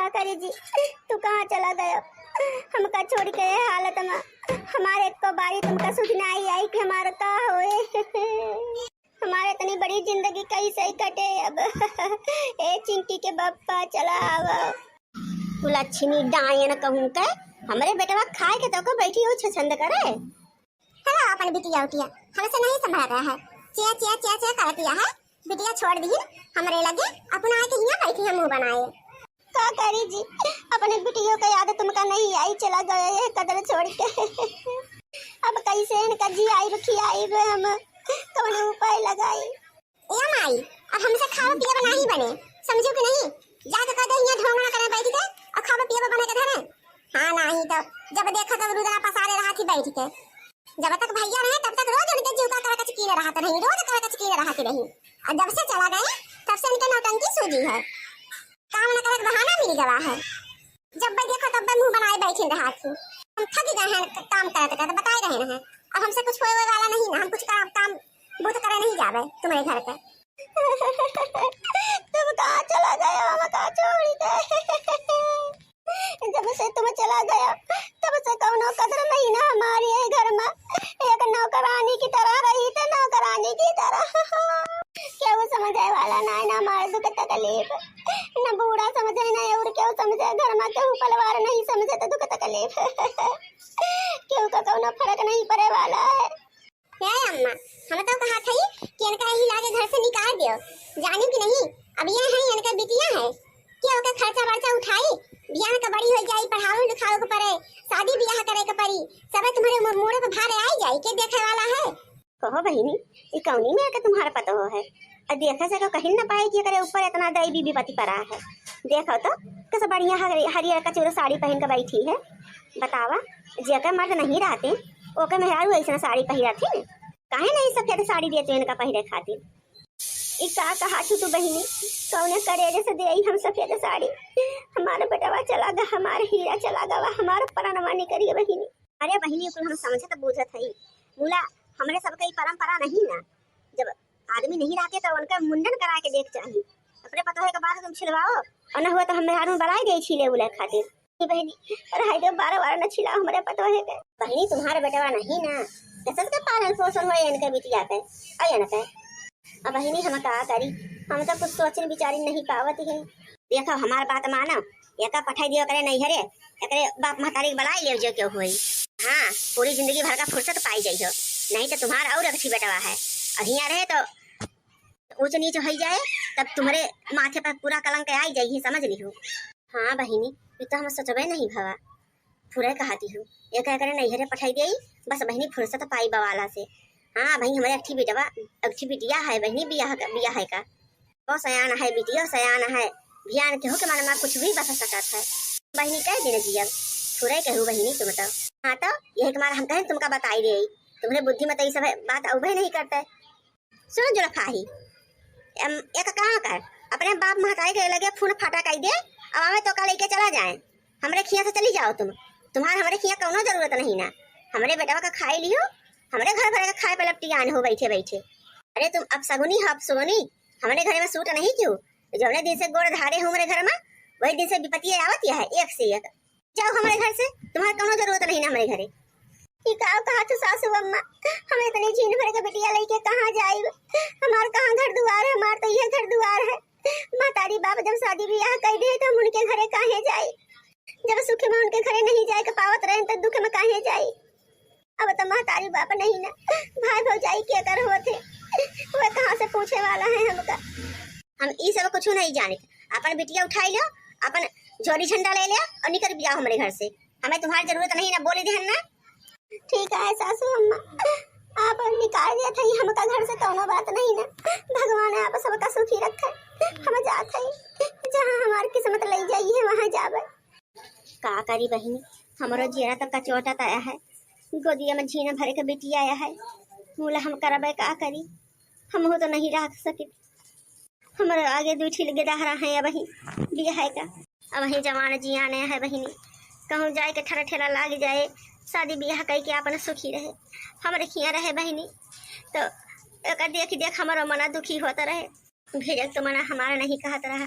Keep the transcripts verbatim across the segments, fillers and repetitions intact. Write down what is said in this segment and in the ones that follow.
का करी जी, तू कहाँ चला गयो हमका छोड़ के ये हालत में? हमारे एको बारी तुमका सुध नाहीं आई कि हमारा का होए। हमारे इतनी बड़ी जिंदगी कैसे कटे अब? ए चिंकी के बप्पा, चला आवा। तू लक्ष्मी डायन कहूँ के, हमरे बेटवा खाए के तोका बैठी हो छछंद करे। हेलो, अपन बिटिया उटिया हमसे नहीं संभल रहा है, चिया चिया चिया चिया करतिया है। बिटिया छोड़ दी हमरे लगे, अपना आके हियाँ बैठी है मुँह बनाए। का करी जी, अपने बिटियों का याद तुमका नहीं आई, चला गया ये कदर छोड़ के। अब कैसे इनका जी आई रुखी आई बे हम, कौन उपाय लगाई? ए माई, अब हमसे खावा पियावा नाही बने, समझू कि नहीं? जाके कह दे, यहाँ ढोंगना करे बैठ के और खावा पियावा बने के धरे। हाँ, नाही तो जब देखा तब रुदना पसारे रहा थी बैठ के। जब तक भैया रहे तब तक रोज उनके जूता करकच कीने रहा था नहीं, रोज करकच कीने रहा थी नहीं। और जब से चला गए तब से उनके नौटंकी सूझी है, काम न करे के बहाना मिल गवा है। जब बे देखो तब बे मुँह बनाए बैठे रहा थी। हम थक गए हैं काम करते करते, बताए रहे हैं। अब हमसे कुछ होए वाला नहीं ना, हम कुछ काम काम बूत करे नहीं जावे तुम्हारे घर पे। तुम कहाँ चला गए, हम कहाँ छोड़ गए? जब से तुम चला गया तब से कौनो कदर नहीं ना हमारी है घर में। एक नौकरानी की तरह रही तो नौकरानी की तरह। केहू समझे वाला ना है, ना हमारे दुख तकलीफ, ना बूढ़ा समझे ना और केहू समझे। घर में केहू पलवार नहीं समझे तो दुख तकलीफ। केहू का कौनो फर्क नहीं पड़े वाला है। हे अम्मा, हम तो कहा थई कि इनका यही लागे घर से निकाल दियो, जानी कि नहीं? अब ये है इनका बिटिया है, कि ओकर खर्चा वर्चा उठाई, बियाह का बड़ी हो जाई, पढ़ावे लिखावे के पड़े, शादी बियाह करे के पड़ी, सबे तुम्हारे मु-, मूड़े पे भारे आई जाई, के देखे वाला है? कहो बहिनी, ई कौनी में आके तुम्हारा पतोह है? और देखा से तो कहीं ना पाए कि एकरे ऊपर इतना दैवी विपत्ति पड़ा है। देखो तो, कैसे बढ़िया हरि-, हरियर कचूर साड़ी पहन के बैठी है। बतावा, जेकर मर्द नहीं रहते, ओकर मेहरारू ऐसा साड़ी पहिरत है। काहे नहीं सफेद साड़ी देते इनका पहिरे खातिर? ई का कहा छु तू बहिनी, कौने करेज से देई हम सफेद साड़ी? हमार बेटवा चला गा, हमार हीरा चला गवा, हमार प्राणवा निकल गया बहिनी। अरे बहिनी, कुल हम समझत बूझत हई, मुला हमरे सबके ई परंपरा नहीं ना। जब आदमी नहीं रहते तो उनका मुंडन करा के देख चाही। अपने पतोहे के बाद तुम छिलवाओ, और न हुआ तो हम मेहरारू में बलाई दे छीले उले खातिर। ए बहिनी, रहाई दे, बार बार न छिलाओ हमरे पतोहे के। बहिनी, तुम्हारे बेटवा नहीं ना, कसस के पालन पोषण होए इनके बिटिया के, और इनके। अब बहिनी, हम का करी, हम तो कुछ सोचिन विचारिन नहीं पावत ही। देखो, हमार बात मानो, एका पठाई दियो करे नैहरे, एकरे बाप महतारी के बलाई ले जो क्यों होई। हाँ, पूरी जिंदगी भर का फुर्सत पाई जाई हो, नहीं तो तुम्हारा और अच्छी बेटवा है। और हियाँ रहे तो ऊंच नीच होई जाए, तब तुम्हारे माथे पर पूरा कलंक आई जाई, समझ लिहो। हाँ बहिनी, ये तो हम सोचबे नहीं भवा। फुरे कहती हूँ, एक एकरे नैहरे पठाई देई, बस बहिनी फुर्सत पाई बवाला से। हाँ बहिनी, हमारे अठी बिटवा, अठी बिटिया है बहिनी, बियाह का, बियाह है का। ओ सयान है बिटिया, सयान है, भियान केहू के मन में कुछ भी बस सकत है। बहिनी कह दिन जियब, फुरे कहू बहिनी तुम तो। हाँ तो, यही के मारे हम कहें तुमका बताई देई, तुम्हारे बुद्धि में तो ये सब बात अउबे नहीं करते। सुन जुल्फाही, एम, एक काम कर, अपने बाप महतारी के लगे फोन फाटा कई दे, अब हमें तो का लेके चला जाए, हमरे खिया से चली जाओ तुम। तुम्हार हमरे खिया कौनो जरूरत नहीं ना, हमरे बेटवा का खाई लियो, हमरे घर भरे का खाए पे लपटियान हो बैठे बैठे। अरे तुम अपसगुनी हो अपसगुनी, हमरे घर में सूट नहीं क्यों? जौने दिन से गोड़ धारे हो हमरे घर में, वही दिन से विपत्ति आवत है एक से एक। जाओ हमरे घर से, तुम्हार कौनो जरूरत नहीं ना हमरे घरे। ई का कहा तू सासू अम्मा, हम इतनी झीन भर के बिटिया लेके कहाँ जाइब? हमार कहाँ घर दुआर है, हमार तो ये घर दुआर है। महतारी बाप जब शादी ब्याह कर दे तो हम उनके घरे काहे जाई? जब सुख में उनके घरे नहीं जाए के पावत रहे तो दुख में काहे जाई? अब तो महतारी बाप नहीं ना, भाई भौजाई के कर होते, वह कहाँ से पूछे वाला है हमका? हम ई सब कुछ नहीं जाने। अपन बिटिया उठाई लो, अपन झोली झंडा ले ले और निकल जाओ हमरे घर से। हमें तुम्हारी जरूरत नहीं ना, बोली देहन ना। ठीक है सासू अम्मा, आप निकाल दिया था हमका घर से, कौनो बात नहीं ना। भगवान आप सबका सुखी रखे। हम जात है, जहाँ हमारी किस्मत ले जाइए वहाँ जावे। का करी बहिनी, हमरो जियरा तो कचोटत आया है, गोदिया में झीना भरे के बिटिया आया है, मुला हम करबे का करी, हमहू तो नहीं रह सकित। हमरो आगे दुई ठिल गेदहरा है अबही बियाह का, अबही जवान जियान है बहिनी, कहूँ जाए के ठरा ठेला लाग जाए, शादी बियाह कई के आपन सुखी रहे, हमरे खिया रहे बहिनी, तो एकर देख देख हमरो मना दुखी होत रहे। भेजक तो मना हमारा नहीं कहत रहा,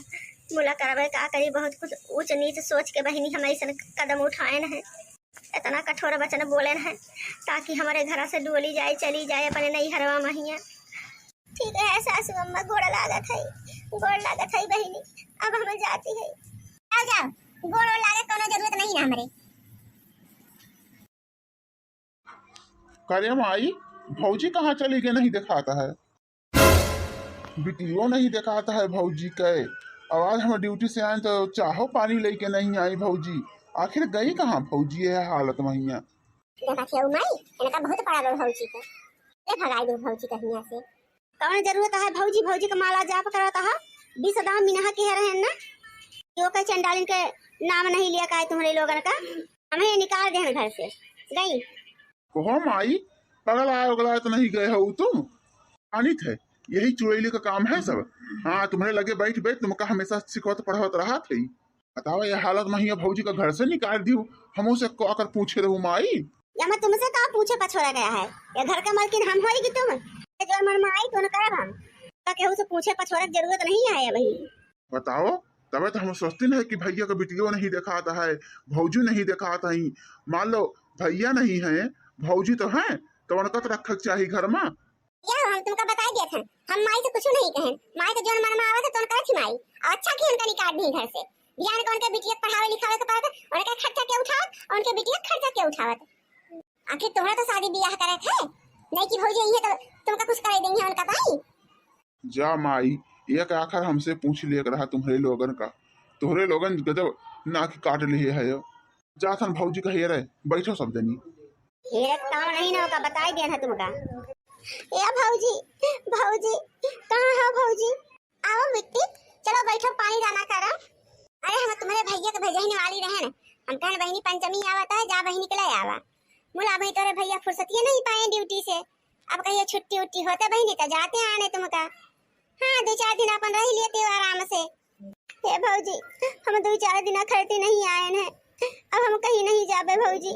मुला करबे का करी, बहुत कुछ ऊंच नीच सोच के बहिनी हम ऐसन कदम उठाएन है, इतना कठोर वचन बोलेन है, ताकि हमरे घरा से डोली जाए, चली जाए अपने नैहरवा महिया। ठीक है सासू अम्मा, गोड़ लागत है, गोड़ लागत है बहिनी, अब हम जाती है। जाओ जाओ, गोड़ ओड़ लागे कोनो जरूरत नहीं ना हमरे। करे माई, भौजी कहाँ चली गए, नहीं देखाता है, बिटियो नहीं देखाता है भौजी के। अब आज हम ड्यूटी से आए तो चाहो पानी लेके नहीं आई भौजी, आखिर गई कहाँ भौजी है हालत महिया। देखा थे माई, इनका बहुत पड़ा बा भौजी के, ले भगाई दो भौजी के हियां से। कौन जरूरत है भौजी, भौजी का माला जाप करत है, बीस दाम मिनहा के रहे ना, यो का चंडालिन के नाम नहीं लिया का है तुम्हरे लोगन का, हमें निकाल दे घर से, गई। कहो माई, पगला उगला तो नहीं गए हो तुम? आनित है, यही चुड़ैली का काम है सब। हाँ, तुम्हरे लगे बैठ बैठ तुमका हमेशा सिखवत पढ़वत रहा थे। बताओ, ये हालत महिया भौजी का घर से निकाल दियो, हमो से का कर पूछे रहू माई? या मैं तुमसे का पूछे पछोरा गया है? या घर का मालकिन हम होई कि तुम? ये जो मन में आई तो न करब हम। का केहू से पूछे पछोरे की जरूरत नहीं है भाई। बताओ, तबे तो हम सोचते नहीं कि भैया का बिटियो नहीं देखाता है, भौजी नहीं देखाता है। मान लो भैया नहीं है, भौजी तो है, तो उनका तो रखे के चाही घर में। या हम तुमका बताई दिया था, हम माई से कुछ नहीं कहें। माई तो जोन मन में आवत है तोन करत ही माई। और अच्छा की उनका निकाल दी घर से। बिहान को उनके बिटिया के पढ़ावे लिखावे के पड़त, उनके खर्चा के उठावत, उनके बिटिया के खर्चा के उठावत। आखिर तोहरा तो शादी बियाह करे थे, नहीं कि भौजी यही है तो तुमका कुछ करे देंगे उनका ताई। जा माई, एक आखर हमसे पूछ लिया रहा तुम्हरे लोगन का, तोहरे लोगन गजब नाक काट लिए है। जा थन भौजी का हेरे, बैठो सब जनी। हेरे काम नहीं ना होगा, बताई दिया था तुमका। ए भौजी, भौजी, कहाँ हो भौजी? आओ बिट्टी, चलो बैठो, पानी दाना करो। अरे हम तुम्हरे भैया के भेजहिन वाली रहे न, हम कहन बहिनी पंचमी आवत है, जा बहिनी के ले आवा। मुला भाई तोरे भैया फुर्सतिये नहीं पाए ड्यूटी से, अब कहियो छुट्टी उट्टी होते बहिनी तो जाते आने तुमका। हाँ, दो चार दिन अपन रह लेते हो आराम से। हे भौजी, हम दो चार दिन खरती नहीं आए हैं, अब हम कहीं नहीं जाबे भौजी,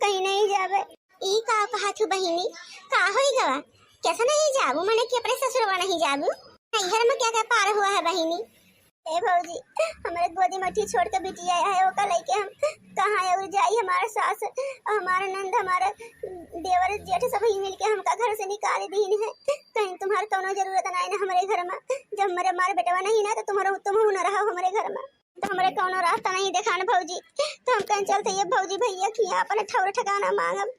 कहीं नहीं जाबे। ई का कहा थू बहिनी, का होई गवा? कैसे नहीं जाबू, माने कि अपने ससुरवा नहीं जाबू? नैहर में क्या क्या पार हुआ है बहिनी? ए भौजी, हमरे गोदी में छोड़ के बिटिया है, ओका लेके हम कहाँ और जाई? हमारे सास, हमारे नंद, हमारे देवर जेठ सब ही मिलके हमका घर से निकाल दीन है। कहीं तुम्हारे कौनो जरूरत नहीं ना हमरे घर में। जब हमरे मार बेटवा नहीं ना तो तुम्हारा तुम न रहो हमरे घर में, तो हमरे कौनो रास्ता नहीं देखान भौजी। तो हम कहीं चलते ये भौजी भैया की अपन ठौर ठिकाना मांगब।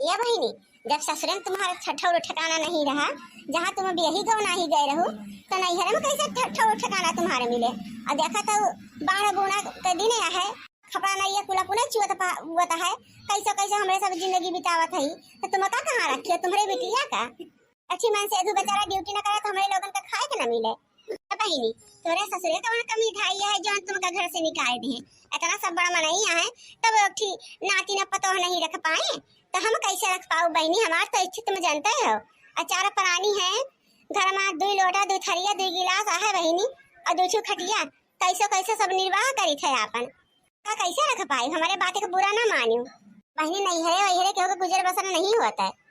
ये बहिनी, जब ससुरे में तुम्हारा ठ-, ठौर ठिकाना नहीं रहा, जहाँ तुम बियही गौ नहीं गए रहो, तो नैहर में कैसे ठ-, ठौर ठिकाना तुम्हारे मिले? और देखा तो बाढ़ बूना के दिन है, खपड़ा नैया कुला कुला चुअत पा-, हुआ है, कैसे कैसे हमरे सब जिंदगी बितावत है, तो तुम का कहाँ रखियो तुम्हरे बिटिया का? अच्छी मन से दू बेचारा ड्यूटी न करे तो हमरे लोगन का खाए के न मिले। ए बहिनी, तोरे ससुरे कवन कमी धाई है जौन तुमका घर से निकाल दिए? इतना सब बड़ा मनई है, तब एक ठी नाती न पतोह नहीं रख पाए, तो हम कैसे रख पाऊ बहिनी? हमार तो स्थिति में जानते हो, अचार परानी है, घर में दुई लोटा, दुई थरिया, दुई गिलास आहे बहिनी, और दुई ठो खटिया, कैसो कैसो सब निर्वाह करी थे आपन। का कैसे रख पाई? हमारे बात के बुरा ना मानियो। बहिनी, नैहरे वैहरे केहू के गुजर बसर नहीं होता है।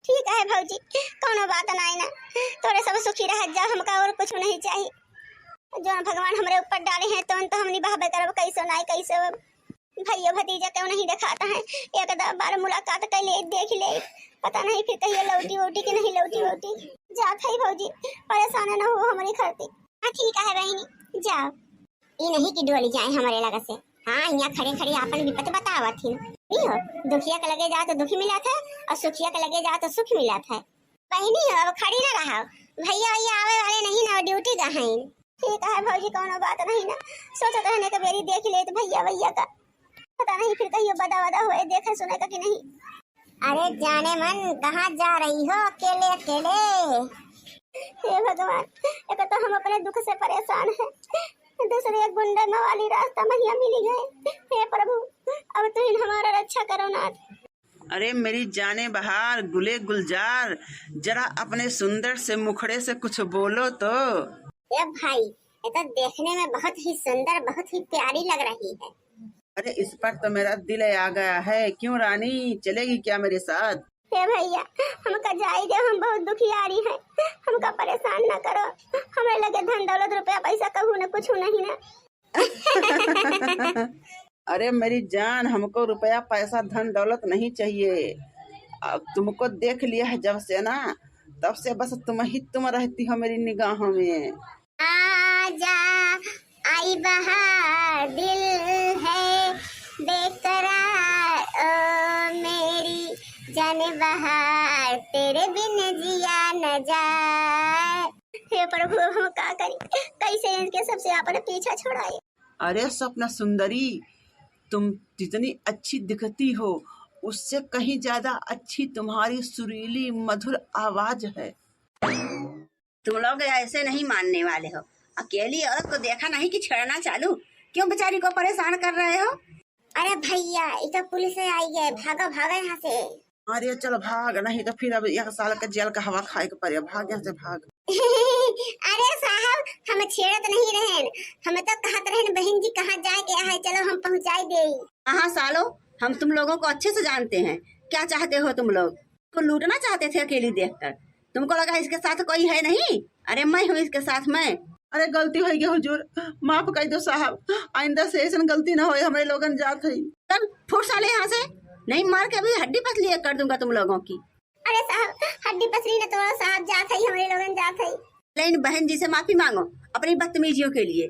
ठीक है भौजी, कौनो बात नाई ना, तोरे सब सुखी रह जा, हमका और कुछ नहीं चाहिए। जौन भगवान हमरे ऊपर डाले हैं तौन तो हम निभाबे करब, कैसो नाई कैसो। भैया भतीजा क्यों नहीं दिखाता है, एक आध बार मुलाकात कर ले, देख ले, पता नहीं फिर कहिए लौटी वौटी कि नहीं लौटी वौटी। जात है भौजी, परेशान न हो हमारी खातिर। हाँ ठीक है बहिनी, जाओ। ई नहीं कि डोली जाए हमारे लगे से। हाँ, यहाँ खड़े खड़े आपन विपत बतावत ही। नहीं हो, दुखिया के लगे जाओ तो दुख मिलत है और सुखिया के लगे जाओ तो सुख मिलत है। बहिनी हो, अब खड़ी ना रहो, भैया भैया आवे वाले नहीं ना, ड्यूटी का है। ठीक है भौजी, कौनो बात नहीं ना, सोचत रहने के बेरी देख लेत भैया भैया का, पता नहीं फिर कहियो बदा वदा होए, देखे सुने का कि नहीं। अरे जाने मन, कहाँ जा रही हो अकेले अकेले? हे भगवान, एक तो हम अपने दुख से परेशान हैं, दूसरे एक गुंडे मवाली रास्ता महिया मिली गए। हे प्रभु, अब तू ही हमारा रक्षा करो नाथ। अरे मेरी जाने बहार, गुले गुलजार, जरा अपने सुंदर से मुखड़े से कुछ बोलो तो। ए भाई, ये तो देखने में बहुत ही सुंदर, बहुत ही प्यारी लग रही है। अरे इस पर तो मेरा दिल आ गया है। क्यों रानी, चलेगी क्या मेरे साथ? हे भैया, हमका जाई दे, हम बहुत दुखियारी हैं, हमका परेशान ना करो। हमरे लगे धन दौलत रुपया पैसा कहू ना, कुछ नहीं ना। अरे मेरी जान, हमको रुपया पैसा धन दौलत नहीं चाहिए। अब तुमको देख लिया है जब से ना, तब से बस तुम ही तुम रहती हो मेरी निगाहों में। आजा, आई बहार, दिल है बेकरार, ओ मेरी जान बहार, तेरे बिन जिया न जाए। हे प्रभु, अब हम का करी, कैसे इनके सबसे अपना पीछा छुड़ाई? अरे स्वप्न सुंदरी, तुम जितनी अच्छी दिखती हो, उससे कहीं ज्यादा अच्छी तुम्हारी सुरीली मधुर आवाज है। तुम लोग ऐसे नहीं मानने वाले हो। अकेली औरत को देखा नहीं कि छेड़ना चालू, क्यों बेचारी को परेशान कर रहे हो? अरे भैया, ये तो पुलिस आई है, भागो, भागो यहाँ से। अरे चल भाग, नहीं तो फिर अब एक साल के जेल का हवा खाए के पड़े। भाग यहाँ से, भाग। अरे साहब, हम छेड़त नहीं रहन, हम तो कहत रहन बहन जी कहाँ जाए के है, चलो हम पहुँचाई दे। हाँ सालो, हम तुम लोगों को अच्छे से जानते हैं, क्या चाहते हो तुम लोग? को लूटना चाहते थे अकेली देखकर, तुमको लगा इसके साथ कोई है नहीं? अरे मैं हूँ इसके साथ, मैं। अरे गलती हो गई हुजूर, माफ कर दो साहब, आइंदा से ऐसन गलती ना होए, हमरे लोगन जात है। चल फुट साले यहाँ से, नहीं मार के अभी हड्डी पसली एक कर दूंगा तुम लोगों की। अरे साहब, हड्डी पसली न तोड़ो साहब, जात है, हमरे लोगन जात है। ले इन बहन जी से माफी मांगो अपनी बदतमीजियों के लिए,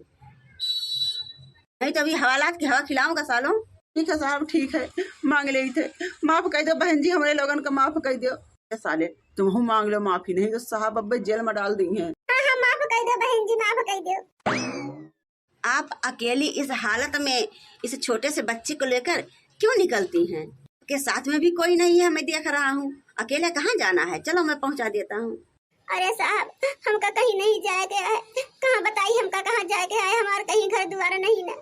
नहीं तो अभी हवालात के हवा खिलाऊंगा सालों। ठीक है साहब, ठीक है, मांग ले थे, माफ कर दो बहन जी, हमरे लोगन का माफ कर दो। ए साले, तुम मांग लो माफी, नहीं तो साहब अब जेल में डाल दी हैं। हाँ, हाँ, माफ कर दो बहन जी, माफ कर दो। आप अकेली इस हालत में इस छोटे से बच्चे को लेकर क्यों निकलती हैं? के साथ में भी कोई नहीं है, मैं देख रहा हूँ, अकेले कहाँ जाना है? चलो मैं पहुँचा देता हूँ। अरे साहब, हमका कहीं नहीं जाए के है, कहाँ बताई हमका कहाँ जाए के है, हमार कहीं घर दुआर नहीं ना,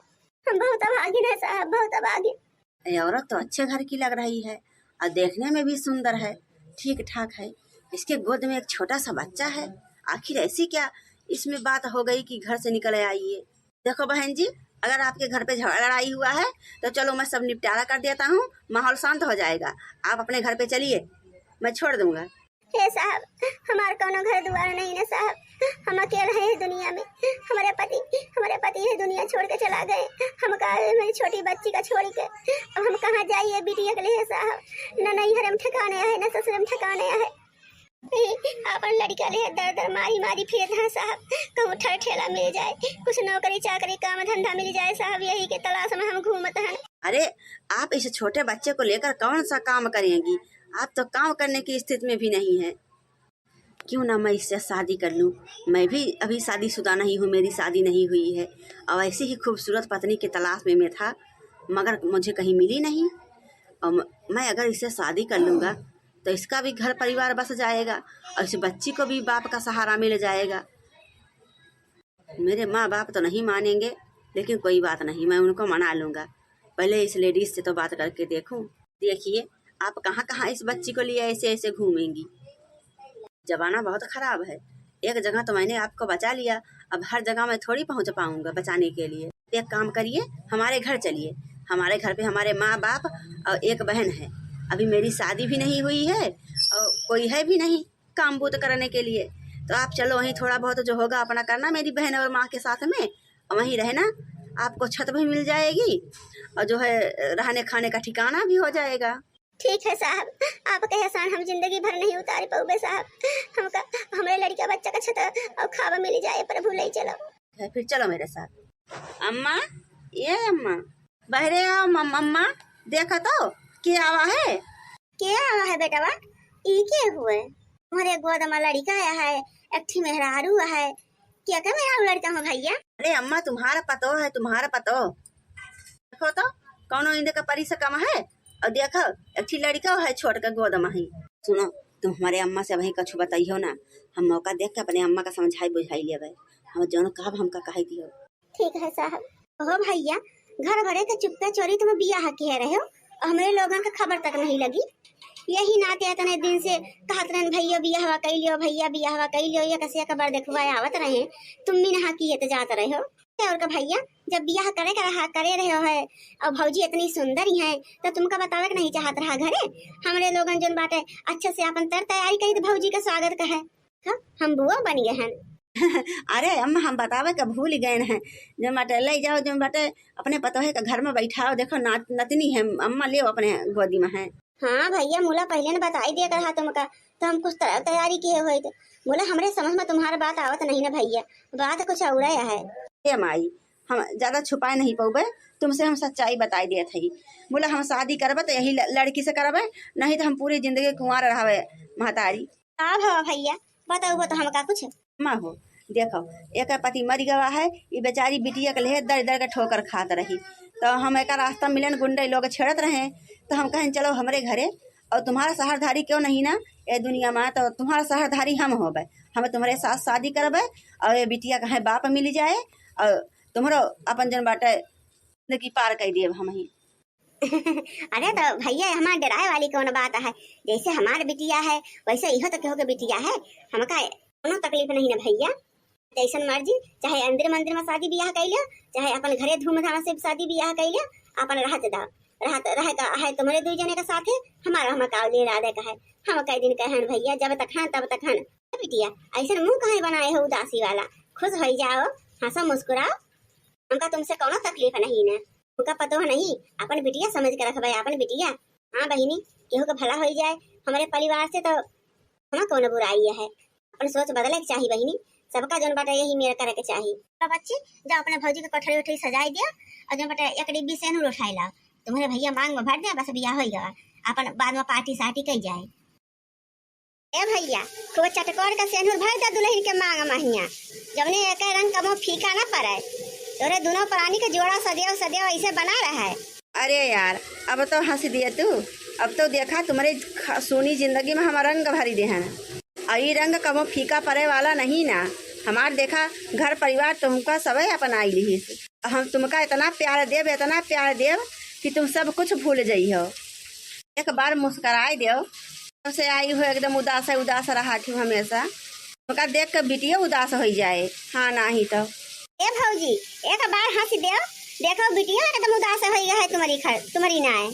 हम बहुत अभागिन है साहब, बहुत अभागिन। ये औरत तो अच्छे घर की लग रही है और देखने में भी सुंदर है, ठीक ठाक है। इसके गोद में एक छोटा सा बच्चा है, आखिर ऐसी क्या इसमें बात हो गई कि घर से निकल आई ये? देखो बहन जी, अगर आपके घर पे झगड़ा लड़ाई हुआ है तो चलो मैं सब निपटारा कर देता हूँ, माहौल शांत हो जाएगा। आप अपने घर पे चलिए, मैं छोड़ दूंगा। हे साहब, हमार कौनो घर दुआर नहीं ना साहब, हम अकेले हैं इस दुनिया में। हमारे पति, हमारे पति ये दुनिया छोड़ के चला गए। हम का, मेरी छोटी बच्ची का छोड़ के अब हम कहाँ जाइए बिटिया के लिए साहब? न नैहर में ठिकाने है, न ससुर में ठिकाने है। अपन लड़का ले दर दर मारी मारी फिरत हैं साहब, कहूँ ठर ठेला मिल जाए, कुछ नौकरी चाकरी काम धंधा मिल जाए साहब, यही के तलाश में हम घूमत हैं। अरे, आप इस छोटे बच्चे को लेकर कौन सा काम करेंगी? आप तो काम करने की स्थिति में भी नहीं है। क्यों ना मैं इससे शादी कर लूँ? मैं भी अभी शादीशुदा नहीं हूँ, मेरी शादी नहीं हुई है और ऐसी ही खूबसूरत पत्नी की तलाश में मैं था, मगर मुझे कहीं मिली नहीं। और म-, मैं अगर इससे शादी कर लूँगा तो इसका भी घर परिवार बस जाएगा और इस बच्ची को भी बाप का सहारा मिल जाएगा। मेरे माँ बाप तो नहीं मानेंगे, लेकिन कोई बात नहीं, मैं उनको मना लूँगा। पहले इस लेडीज से तो बात करके देखूँ। देखिए, आप कहाँ कहाँ इस बच्ची को लिए ऐसे ऐसे घूमेंगी। जमाना बहुत खराब है, एक जगह तो मैंने आपको बचा लिया, अब हर जगह मैं थोड़ी पहुँच पाऊँगा बचाने के लिए। एक काम करिए, हमारे घर चलिए, हमारे घर पे हमारे माँ बाप और एक बहन है। अभी मेरी शादी भी नहीं हुई है और कोई है भी नहीं काम बूत करने के लिए। तो आप चलो, वहीं थोड़ा बहुत जो होगा अपना करना मेरी बहन और माँ के साथ में, और वहीं रहना, आपको छत भी मिल जाएगी और जो है रहने खाने का ठिकाना भी हो जाएगा। ठीक है साहब, आपके एहसान हम जिंदगी भर नहीं उतार पाउबे साहब। हमका, हमरे लड़का बच्चा का छत और खाब मिल जाए, प्रभु ले चलो। है, फिर चलो मेरे साथ। अम्मा, ये अम्मा, बहरे आओ मम-, अम्मा, देखा तो, के आवा है? के आवा है बेटवा? ई के हुए? तुम्हारे गोद में लड़का आया है, एक ठी मेहरारू है। के के मेहरारू लड़का हो भैया? अरे अम्मा, तुम्हारा पतो है, तुम्हारा पतो। देखो तो, कौनो इंदे का परी से कम है? और देखो, एक ठी लड़का है छोट के गोद में ही। सुनो, तुम हमारे अम्मा से वहीं कछु बताइयो ना, हम मौका देख के अपने अम्मा का समझाई बुझाई लेबै। हम जौन कहब हमका कह दियो। ठीक है साहब। हो भैया, घर भरे के चुपका चोरी तुम बियाह किहे रहे हो और हमरे लोगन का खबर तक नहीं लगी। यही नाते इतने दिन से कहत रहन, "भैया बियाहवा कइ लियो, भैया बियाहवा कइ लियो," ये कसिया का बर देखवा आवत रहे, तुम भी नहा किहे तो जात रहे हो। और का भैया, जब बियाह करे का रहा, करे रहे हो है, और भौजी इतनी सुंदर ही है, तो तुमका बतावे के नहीं चाहत रहा घरे? हमरे लोगन जोन बाटे अच्छे से अपन तर तैयारी करी, तो भौजी का स्वागत का है। हाँ, हम बुआ बन गए हैं। अरे अम्मा, हम बतावे के भूल गए हैं। जोन बाटे ले जाओ, जोन बाटे अपने पतोहे के घर में बैठाओ। देखो ना, नतनी है अम्मा, ले अपने गोदी में है। हाँ भैया, मुला पहले न बताई दिया रहा तुमका, तो हम कुछ तर-, तैयारी किए हुए थे। मुला हमरे समझ में तुम्हारा बात आवत नहीं ना भैया, बात कुछ और है। ए माई, हम ज्यादा छुपाए नहीं पौबे, तुमसे हम सच्चाई बताई देत हई। मुला हम शादी करबे तो यही ल-, लड़की से करबे, नहीं तो हम पूरी जिंदगी कुंवार रहबे महतारी। का भवा भैया, बताओ तो हमका कुछ। अम्मा हो, देखो, एक पति मर गवा है, ये बेचारी बिटिया के लिए दर दर के ठोकर खात रही, तो हम एक रास्ता मिलन, गुंडे लोग छेड़त रहे, तो हम कहें चलो हमरे घरे, और तुम्हारा सहरधारी क्यों नहीं ना ये दुनिया में, तो तुम्हारा सहरधारी हम होबे, हम तुम्हारे साथ शादी करबे, और ये बिटिया का है बाप मिल जाए, और तुम्हारो अपन जन बाटे जिंदगी पार कर दिए हम ही। अरे तो भैया, हमार डराए वाली कौन बात है? जैसे हमार बिटिया है, वैसे इहो तो केहू के बिटिया है। हमका कोनो तकलीफ नहीं ना भैया। जैसन मर्जी, चाहे अंदर मंदिर में शादी बियाह कर लिया, चाहे अपन घरे धूमधाम से शादी बियाह कर लिया, अपन रहत दा, रहत रह का है तुम्हारे दू जने के साथे, हमारा हम का ले रहा का है। हम कई दिन कहन भैया, जब तक हन तब तक हन। ए बिटिया, ऐसन मुंह काहे बनाए हो उदासी वाला? खुश हो जाओ, हंसो मुस्कुराओ, हमका तुमसे कोनो तकलीफ नहीं ना। हमका पतो नहीं, अपन बिटिया समझ के रखबे, अपन बिटिया। हाँ बहिनी, केहू के भला हो जाए हमरे परिवार से, तो हमें कौन बुराई है? अपन सोच बदले के चाही बहिनी, सबका जोन बाटे यही मेर करे के चाही। तो बच्ची, जाओ अपने भौजी के कोठरी उठरी सजाई दिया, और जोन बाटे एक डिब्बी सेनूर उठाई लाओ, तुम्हारे भैया मांग में भर दे, बस बियाह हो गवा, अपन बाद में पार्टी सार्टी कई जाए। ए भैया, खूब चटकोर के सेनूर भर दे दुल्हन के मांग महिया, जवने एक रंग कबो फीका ना पड़े, तोरे दोनों प्राणी के जोड़ा सदैव सदैव ऐसे बना रहे। अरे यार, अब तो हंस दिए तू। अब तो देखा, तुम्हारे ख-, सूनी जिंदगी में हम रंग भरी देहन। और ई रंग कबो फीका पड़े वाला नहीं ना। हमार देखा, घर परिवार तुमका सबे अपनाई लिहिस। हम तुमका इतना प्यार देब, इतना प्यार देब कि तुम सब कुछ भूल जइहो। एक बार मुस्कुराए देव। से आई हो एकदम उदास है, उदास रहा थी हमेशा। तुमका देख के बिटिया उदास हो जाए। हाँ, नाही तो। ए भौजी, एक बार हंस देव, देखो बिटिया एकदम उदास हो गया है तुम्हारी खर-, तुम्हारी नाय।